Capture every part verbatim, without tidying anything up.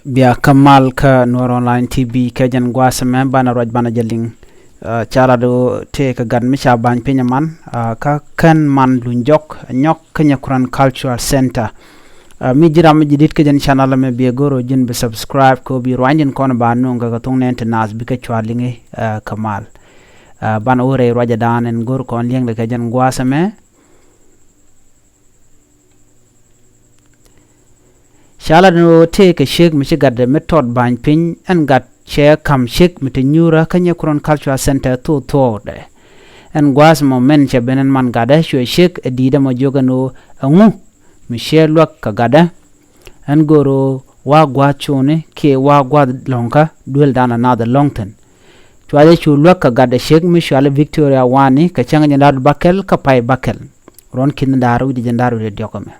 Bia kä mal kä Nuɔr Online T V kɛ jɛn gua̱a̱th ɛmɛ banɛ ruac banɛ jɛ liŋ. Ca lat ɣöö tëë kɛ gat mi ca ba̱ny piny ɛman kä kän man luny jɔk nyɔk kä Nyakuran Cultural Center. Mi ji̱ ram mi ji̱ di̱t kä jɛn channel ɛmɛ biɛ go̱r ɣöö ji̱n bi subscribe kɛ ɣöö bi ruanydiɛn kɔn ba nuŋ kɛ kɛ thuŋ nɛn ti naath bikɛ cua liŋi kä mal. Banɛ wä rɛy ruacɛ daan ɛn go̱r kɔn liɛŋdɛ kɛ jɛn gua̱a̱th ɛmɛ. Ca lat ni ɣöö tëë kɛ ciek mi ci gatdɛ mi tɔt ba̱ny piny ɛn gat cɛ ka̱m ciek mi te nyuurä kä Nyakuran Cultural Center thok thuɔɔkdɛ. Ɛn gua̱a̱th mɔ mɛn cɛ ben ɛn man gatdä cuɛ ciek ɛ di̱i̱t ɛmɔ jiök ɛn ɣöö ɛŋu mi ciɛ luäk kɛ gatdä. Ɛn go̱o̱r ɣöö wa̱a̱ gua̱a̱th cuuni kiɛ wa̱a̱ gua̱a̱th lɔ̱ŋkä duël danɛ naath ɛ lɔ̱ŋ thi̱n. Cuacɛ cu luäk kɛ gatdɛ ciek mi cuali Victoria Wani kɛ cäŋ jɛn da̱r bäkɛl kä pay bäkɛl. Ruɔ̱n ki̱n da̱r wi̱cdɛ jɛn da̱r wi̱cdɛ diɔ̱k ɛmɛ.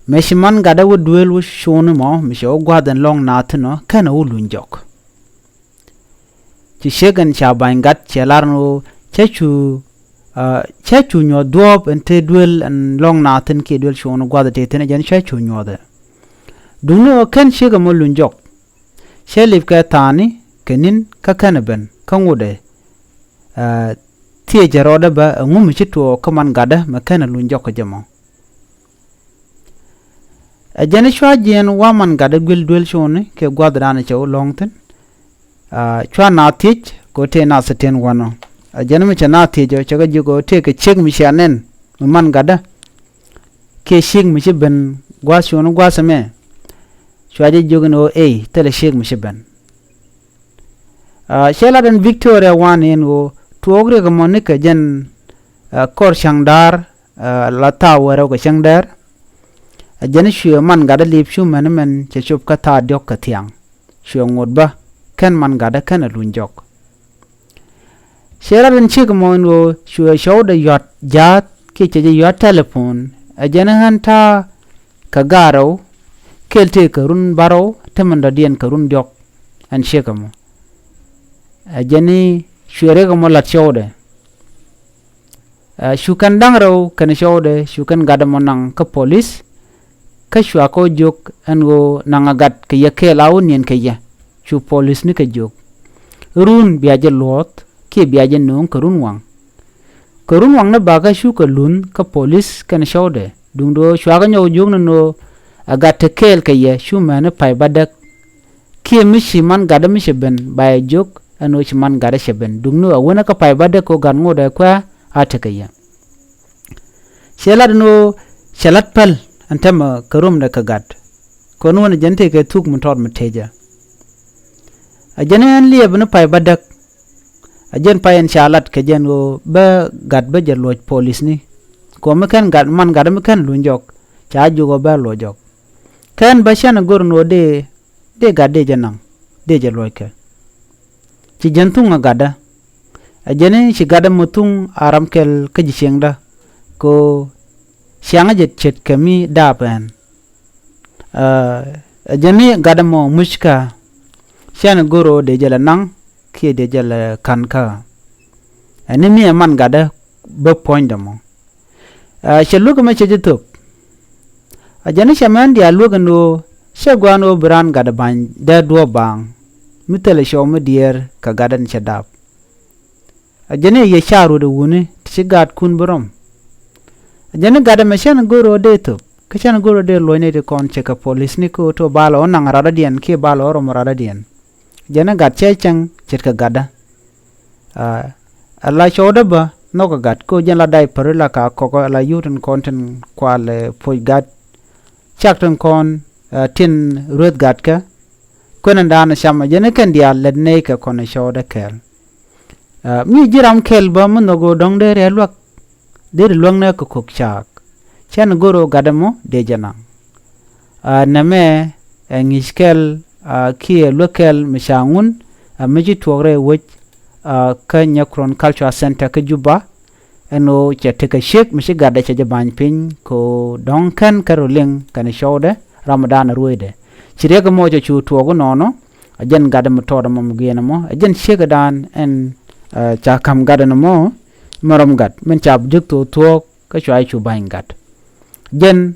Mëë ci man gatdä wä duëël wä cuuni mɔ mi cɛ wä gua̱a̱th ɛn lɔ̱ŋ naath thi̱n ɔ kɛnɛ wä luny jɔk. Ci ciek ɛn ca ba̱ny gat cɛ lar ni ɣöö cä cu cä cu nyuɔ̱th duɔ̱ɔ̱p ɛn te duël ɛn lɔ̱ŋ naath thi̱n kiɛ duël cuuni gua̱a̱th ɛ te thi̱n ɛ jɛn cä cu nyuɔ̱thɛ. Duŋni ɣöö kɛn ciek ɛmɔ luny jɔk. Cɛ lip kɛ tha̱a̱ni kɛ ni̱n kä kɛn ɛ ben kä ŋotdɛ. Thiecɛ rɔɔdɛ bä ɛŋu mi ci tuɔɔk kä man gatdä mɛ kɛn ɛ luny jɔk kä jɛ mɔ. Ɛ jɛn cua jiɛɛn wa̱a̱ man gatdä guil duel cuuni kɛ gua̱thdan cɛ wä lɔ̱ŋ thi̱n. Cua naath thiec kɛ ɣöö tëë naath thi̱n wanɔ. Ɛ jɛn mi cɛ naath thiec ɔ cɛ kɛ jiök ɣöö tëë kɛ ciek mi cia nɛn mi man gatdä. Kiɛ ciek mi ci ben gua̱a̱th cuuni gua̱a̱th ɛmɛ. Cua jɛ jiök ɛn ɣöö ëë thilɛ ciek mi ci ben. Cɛ lat ɛn Victoria Wani ɛn ɣöö tuɔɔk riɛk ɛmɔ nikɛ jɛn kɔr cäŋ da̱a̱r la thaw wärɛw kɛ cäŋ däär. Ɛ jɛn cuɛ man gatdä lip cu mɛn mɛn cɛ cop kä thaar diɔ̱k kɛ thiaŋ. Cuɛ ŋot bä kɛn man gatdä kɛn ɛ luny jɔk. Cɛ lat ɛn ciek ɛmɔ ɛn ɣöö cuɛ cɔwdɛ yua̱t ja̱a̱th kiɛ cɛ jɛ yua̱t tɛlɛpon. Ɛ jɛn ɣän ta̱a̱ kɛ ga̱a̱r rɛw kɛl tëë kɛ run bärɔw te min dɔ̱diɛn kɛ run diɔ̱k. Ɛn ciek ɛmɔ ɛ jɛn i̱ cuɛ riɛk ɛmɔ la̱t cɔwdɛ. Cu kɛn da̱ŋ rɛw kɛn cɔwdɛ cu kɛn gatdɛ mɔ naŋ kä polis. Kä cua kɛ wä jiök ɛn ɣöö naŋ ɛ gat kɛ yɛ kɛɛl a wä niɛn kɛ yɛ. Cu polisni kɛ jiök run bia jɛ luɔ̱ɔ̱th kiɛ bia jɛ nööŋ kɛ run waŋ. Kɛ run waŋni bakä cukɛ lunh kä polis kɛn cɔwdɛ duundɛ ɣöö cuakɛ nyɔk jiök ni nöö ɛ gat te kɛɛl kɛ yɛ cu mɛni pay bädäk. Kiɛ mi ci man gatdä mi cɛ ben ba yɛ jiök ɛn ɣöö ci man gatdä cɛ ben duŋni ɣä wänä kä pay bädäk kɛ ɣöö gat ŋotdɛ kuɛ a tekɛ yɛ. Cɛ lat ɛn ɣöö cɛ la̱t päl ɛn täämɛ kɛ römdɛ kɛ gat. Kɔn wänä jɛn tëëkɛ thuk mi tɔɔt mi tëëcä. Ɛ jɛn ɛn liɛpä ni pay bädäk. Ɛ jɛn pay ɛn ca lat kɛ jɛn ɣöö bä gat bä jɛ luɔ̱c polisni. Kɔn mi kɛn gat man gatdä mi kɛn luny jɔk ca jiök ɣöö bä luɔ̱c jɔk. Kɛn bä cɛn ɛ go̱r ɛn ɣöö dee dee gat dee jɛ naŋ dee jɛ luɔ̱ckɛ. Ci jɛn thuŋ ɛ gatdä. Ɛ jɛn i̱ ci gatdä mɔ thuŋ a ram kɛl kä ji̱ cieŋdä. Kɛ ɣöö ciaŋä jɛ ce̱tkɛ mi daap ɛn. Ɛ jɛn i̱ gatdä mɔ muckä. Cɛn ɛ go̱r ɣöö dee jɛ lɛ naŋ kiɛ dee jɛ lɛ ka̱n kä. Ɛn i̱ mi ɛ man gatdä bä puɔ̱nydɛ mɔ. Cɛ luäk ɛmɛ cɛ jɛ thöp. A jɛn i̱ cɛ mɛn diaal luäk ɛn ɣöö cɛ gua̱a̱n ɣöö bi raan gatdɛ ba̱ny dee duɔ̱ɔ̱p baaŋ. Mi thilɛ cɔw mi diɛɛr kɛ gatdɛ ni cɛ daap. A jɛn i̱ yɛ ca ruɔ̱t ɛ wuni ti ci gaatkun bi rɔm. A jɛn i̱ gatdɛ mɛ cɛn go̱r ɣöö dee thöp kä cɛn go̱r ɣöö dee luɔ̱cni ti kɔn cɛ kɛ polisni kä ɣöö to bal ɣä naŋ radädiɛn kiɛ bal ɣä rɔm radädiɛn. Jɛn i̱ gat cɛ cäŋ ce̱tkɛ gatdä. Ala cɔwdä bä nhɔkɛ gat kä jɛn la daypär la ka kɔk ala yut in kɔn tin kual puc gat. Cak tin kɔn tin rueth gat kä kuɛn in daan cam jɛn in kɛn diaal lät ney kɛ kɔn cɔwdä kɛɛl. Mi ji̱ ram kɛl bä mi nhɔk ɣöö dɔ̱ŋ dee riɛl luäk. Deri luäŋnɛ kɛ kök caak. Cɛn go̱r ɣöö gatdɛ mɔ dee jɛ naŋ. Nɛmɛ ɛ ŋi̱i̱c kɛl kiɛ luäk kɛl mi ca ŋun mi ci tuɔɔk rɛy wec kä Nyakuran Cultural Center kä Juba. Ɛn ɣöö cɛ tekɛ ciek mi ci gatdɛ cɛ jɛ ba̱ny piny kɛ ɣöö dɔ̱ŋ kɛn kɛ rɔ liŋ kɛn cɔwdɛ ramdan ruëëdɛ. Ci riɛk mɔ cɛ cu tuɔɔk inɔnɔ. A jɛn gatdɛ mi tɔɔt ɛmɔ mi guiɛn ɛmɔ a jɛn ciek ɛ daan ɛn ca ka̱m gatdɛ nɔmɔ. Mɛ rɔm gat min ca jek thok thuɔ̱ɔ̱k kä cua cu ba̱ny gat. Jɛn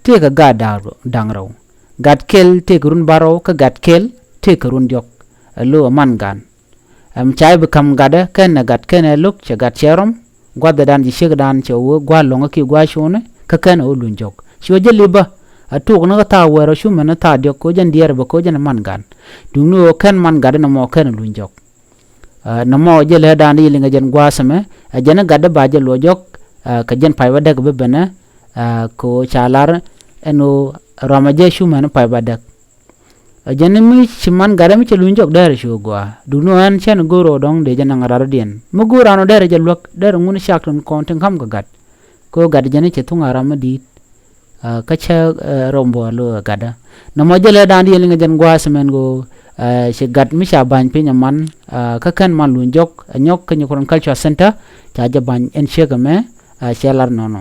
tëëkɛ gaat da̱ŋ rɛw. Gat kɛl tëëkɛ run bärɔw kä gat kɛl tëëkɛ run diɔ̱k. Ɛ lo̱ ɛ man gan. Ɛm ca i̱ bi ka̱m gatdä kɛn ɛ gat kɛn ɛ lo̱k cɛ gat cɛ rɔm. Gua̱thdan ci ciekdan cɛ wee gua̱a̱r lɔ̱ŋä kiɛ gua̱a̱r cuuni kä kɛn ɛ wä luny jɔk. Ci wä jɛ lipä. Ɛ tuk ni kä thaak wäär ɛ cumɛ ni thaak diɔ̱k kɛ wä jɛn diɛɛr bä kɛ wä jɛn ɛ man gan. Duŋni ɣöö kɛn man gatdä nɔmɔ kɛn ɛ luny jɔk. Ɛ, nɔmɔ jɛ lɛ dan di liŋ ɛ jɛn gua̱a̱ sɛmɛ, ɛ jɛn gatdä ba jɛ luɔ jɔk, ɛ, kɛ jɛn pay wä däk bi benɛ, ɛ, kɛ ɣöö ca lar ɛn ɣöö ruamɛ jɛ cumɛ ni pay wä däk. Ɛ jɛn mi ci man gatdä mi cɛ luny jɔk dɛrɛ cu gɔaa. Duŋni ɣän cɛn go̱o̱r ɣöö dɔ̱ŋ dee jɛ naŋ ɛ rat rɔ̱diɛn. Mi go̱o̱r ran ɣöö dɛrɛ jɛ luäk, dɛrɛ ŋun cak tin kɔn tin ka̱m kɛ gat. Kɛ ɣöö gat jɛn cɛ thuŋ a ram mi di̱i̱t. Ɛ, kä cä, ɛ, rɔm bä lo̱ ɛ gatdä. Nɔmɔ jɛ lɛ dan di liŋ ɛ jɛn gua̱a̱ sɛmɛn ɣöö, ɛ, ci gat mi ca ba̱ny piny ɛ man, ɛ, kä kɛn man luny jɔk, ɛ nyɔk kä Nyakuɔrɔn Cultural Center, ca jɛ ba̱ny ɛn ciek ɛmɛ, ɛ, cɛ lar nɔnɔ.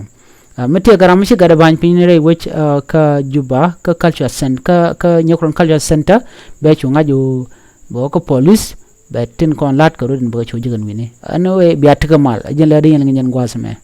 Ɛ, mi tëëkɛ ram mi ci gatdä ba̱ny piny ni rɛy wec, ɛ, kä Juba, kä Cultural Center, kä, kä Nyakuɔrɔn Cultural Center, bɛ cu ŋa̱c ɣöö, bɛ wä kä police, bɛ tin kɔn la̱t kɛ rot in bɛ kɛ cu ji̱ kɛn wi̱ni. Anyway, bia tekɛ mal, ɛ jɛn lɛ di liŋ ɛ jɛn gua̱a̱ sɛmɛ.